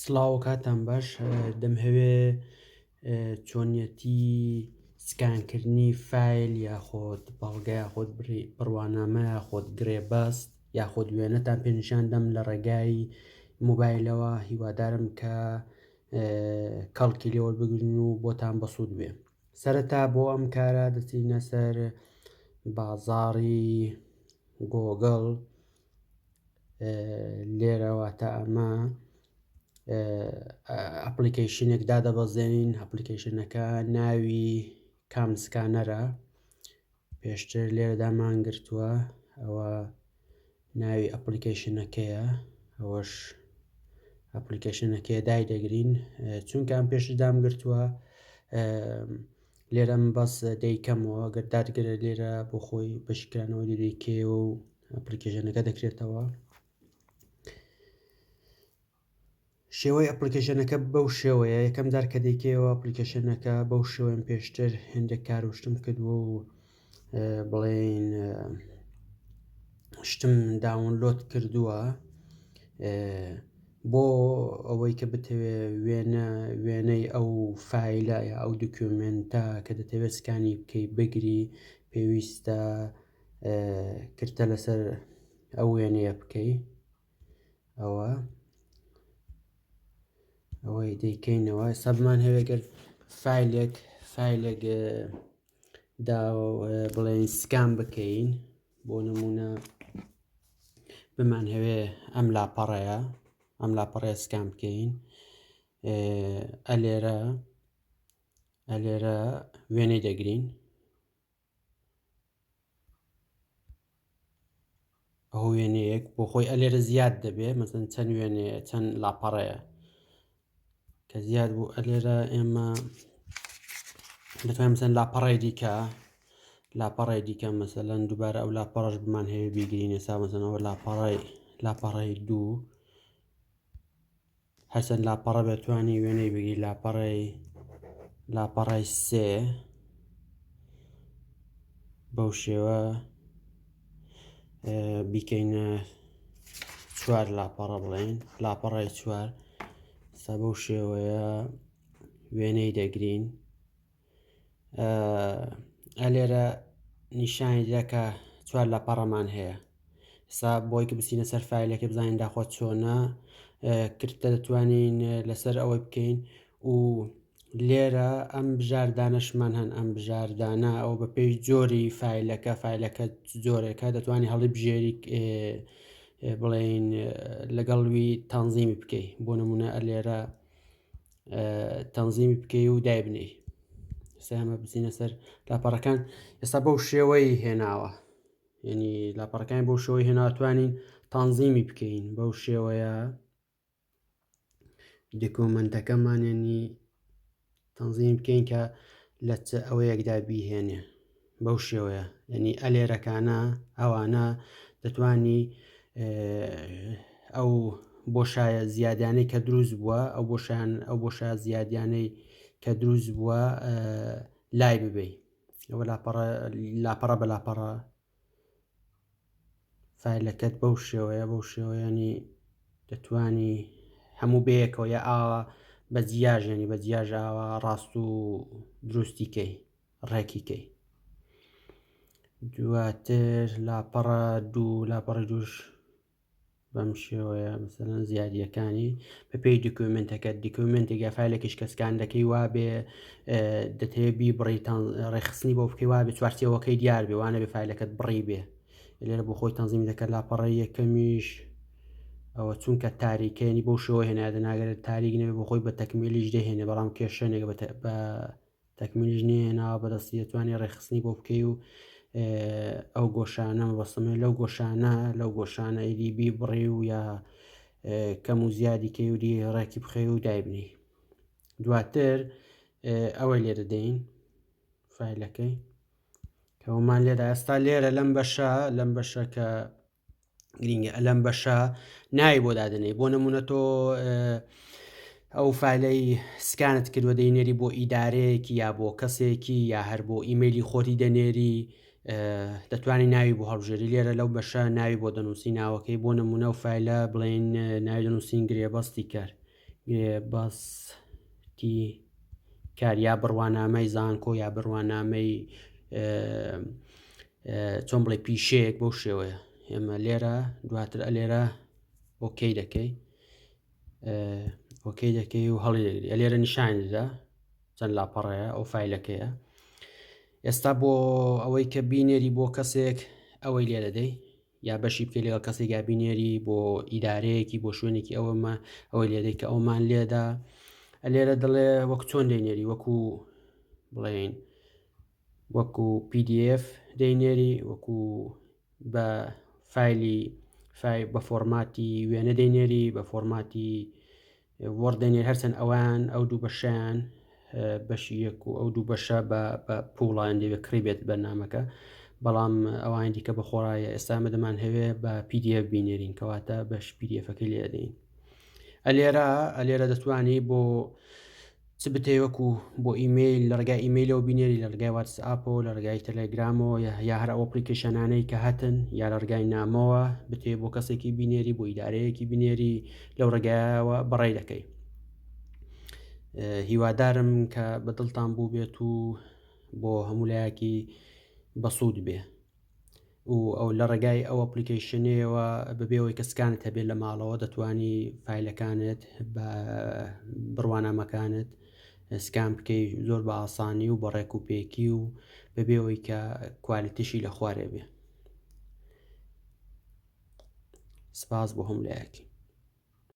سڵاو کاتان باش دەمهەوێ چۆنیەتی سکانکردنی فایل یاخۆد بەڵگە یاخۆد بڕوانامە یاخۆد گرێبەست یاخۆد وێنەتان پێ نیشان دەم لە ڕێگای مۆبایلەوە هیوادارم کە کەڵکی لێ وەربگرن و بۆتان بەسوود بێ سەرەتا بۆ ئەم کارە دەچینە سەر بازاڕی گۆگڵ لێرە واتە ئەمە application ێک دادەبەزێنین application ەکە ناوی CamScanner ە پێشتر لێرەدامان گرتووە ئەوە ناوی application ەکەیە ئەوەش application ەکەیە دای دەگرین چونکە ئەم پێشتر دام گرتووە لێرەم بەس دەیکەمەوە گەر دادگرە لێرە بۆ خۆی بەشکرانەوە دەیکەیەوە و application ەکە دەکرێتەوە شێوەی application ەکە بەو شێوەیە یەکەم جار کە دەیکەیەوە application ەکە بەو شێوەیەم پێشتر هێندێک کار و شتم کردووە و بڵێین شتم download کردووە بۆ ئەوەی کە بتەوێ وێنە وێنەی ئەو فایلە یا ئەو document ە کە دەتەوێت scan ی بکەی بگری پێویستە کرتە لەسەر ئەو وێنەیە بکەی ئەوە ئەوەی دەیکەینەوە ئێستا بمان هەوێ گەر فایلێک فایلێک دا بڵێن scan بکەین بۆ نمونە بمان هەوێ ئەم لاپەڕەیە ئەم لاپەڕەیە scan بکەین ئەلێرە ئەلێرە وێنەی دەگرین ئەو وێنەیەک بۆ خۆی ئەلێرە زیاد دەبێ مەسن چەند وێنەیە چەند لاپەڕەیە کە زیاد بوو ئەلێرە ئێمە دەتوانین مەسەن لاپەڕەی دیکە لاپەڕەی دیکە مەسەلەن دووبارە ئەو لاپەڕەش بمان هەیە بیگرین ئێستا مەسەنەوە لاپەڕەی لاپەڕەی دوو هەرچەند لاپەڕە بێت توانی وێنەی بگری لاپەڕەی لاپەڕەی سێ بەو شێوە بیکەینە چوار لاپەڕە بڵێن لاپەڕای چوار سا بەو شێوەیە وێنەی دەگرین ئەلێرە نیشانی دەکە کە چوار لاپەڕەمان هەیە ئێستا بۆی کە بچینە سەر فایلەکە بزانین داخوا چۆنە کرتە دەتوانین لەسەر ئەوەی بکەین و لێرە ئەم بژاردانەشمان هەن ئەم بژاردانە ئەو بە پێی جۆری فایلەکە فایلەکە جۆرێکە دەتوانانی هەڵی بژێری بڵێین لەگەڵوی تەنزیمی بکەی بۆ نمونە ئەلێرە تەنزیمی بکەی و دایبنێی ئێستا ئەمە بچینە سەر لاپەڕەکان ئێستا بەو شێوەی هێناوە یعنی لاپەڕەکانی بەو شێوەی هێناتوانین تەنزیمی بکەین بەو شێوەیە document ەکەمان یعنی تەنزیم بکەین کە لە چ ئەوەیەکدا بیهێنێ بەو شێوەیە یعنی ئەلێرەکانە ئەوانە دەتوانی ئەو بۆشایە زیادانەی کە دروست بووە ئەو بۆشان ئەو بۆشا زیادیانەی کە دروست بووە لای ببەی ئەوە لاپەڕە لاپەڕە بە لاپەڕە فایلەکەت بەو شێوەیە بەو شێوەیەنی دەتوانی هەموو بەیەکەوە یا ئاوا بە جیاژێنی بە جیاژ ئاوا ڕاست و دروستی کەی ڕێکی کەی دواتر لاپەڕە دوو لاپەڕی دووش بەم شێوەیە مەسەلەن زیادیەکانی بەپێی document ەکە document ێک یا فایلێکیش کە scan دەکەی وابێ دەتەوێ بیبڕی ڕێکخستنی بۆ بکەی وابێ چوارچێوەکەی دیار بێ وانە بێ فایلەکەت بڕی بێ لێرە بۆ خۆی تەنزیمی دەکات لاپەڕەی یەکەمیش ئەوە چونکە تاریکەیەنی بۆ شێوە هێنایە ناگەرێت تاریک نەبێ بۆ خۆی بە تەکمیلیش دەهێنێ بەڵام کێشەنێک بە تەکمیلیش نەیەناوە بەدەستی دەتوانێت ڕێکخستنی بۆ بکەی و ئەو گۆشانە مەبەستمە لەو گۆشانە لەو گۆشانە ئیدی بیبڕی و یا کەم و زیادی کەی و دی ڕێکی بخەی و دایبنی دواتر ئەوەی لێرە دەین فایلەکەی کەەوەمان لێرە ئێستا لێرە لەم بەشە لەم بەشە کە گرینگە لەم بەشە ناوی بۆ دادەنێی بۆ نمونە تۆ ئەو فایلەی scan ت کردوە دەینێری بۆ ئیدارەیەکی یا بۆ کەسێکی یا هەر بۆ ئیمەیلی خۆتی دەنێری دەتوانی ناوی بۆ هەڵبژێری لێرە لەو بەشە ناوی بۆ دەنووسی ناوەکەی بۆ نمونە و فایلە بڵێن ناوی دەنووسین گرێبەستی کار. گرێبەستی کار یا بڕوانامەی زانکۆ یا بڕوانامەی چۆن بڵێ پیشەیەک بەو شێوەیە ئێمە لێرە دواتر ئەلێرە okay دەکەی okay دەکەی و هەڵی دەگری ئەلێرە نیشانی دەدا چەند لاپەڕەیە ئەو فایلەکەیە ئێستا بۆ ئەوەی کە بینێری بۆ کەسێک ئەوەی لێ دەدەی یا بەشی بکەی لەگەڵ کەسێک یا بینێری بۆ ئیدارەیەکی بۆ شوێنێکی ئەوەمە ئەوەی لێدەی کە ئەومان لێدا لێرە دەڵێ وەک چۆن دەینێری وەکو بڵێین وەکو PDF دەینێری وەکو بە فایلی فای بە فۆرماتی وێنە دەینێری بە فۆرماتی Word دەینێری هەرچەند ئەوان ئەو دوو بەشیان بەشی یەک و ئەو دوو بەشە بە پوڵیان دەوێت کڕی بێت بەرنمەکە بەڵام ئەوانی دیکە بە خۆڕایە ئێستا ئەمە دەمان هەوێ بە PDF بینێرین کەواتە بەش PDF ەکەی لێ دەین ئەلێرە ئەلێرە دەتوانی بۆ چ بتەوێ وەکو بۆ ئیمەیل لە ڕێگای ئیمەیلەوە بینێری لە ڕێگای واتسئاپەوە لە ڕێگای تەلەگرامەوە یا هەر ئەو application انەی کە هەتن یا لە ڕێگای نامەوە بتێ بۆ کەسێکی بینێری بۆ ئیدارەیەکی بینێری لەو ڕێگایەوە بەڕێ دەکەی هیوادارم کە بەدڵتان بوو بێت و بۆ هەموو لایەکی بەسوود بێ و ئەو لە ڕێگای ئەو application ەیەوە بەبێ ئەوەی کە scan ت هەبێت لە ماڵەوە دەتوانی فایلەکانت بە بڕوانامەکانت scan بکەی زۆر بە ئاسانی و بە ڕێک و پێکی و بەبێ ئەوەی کە quality شی لە خوارێ بێ سپاس بۆ هەموو لایەکی.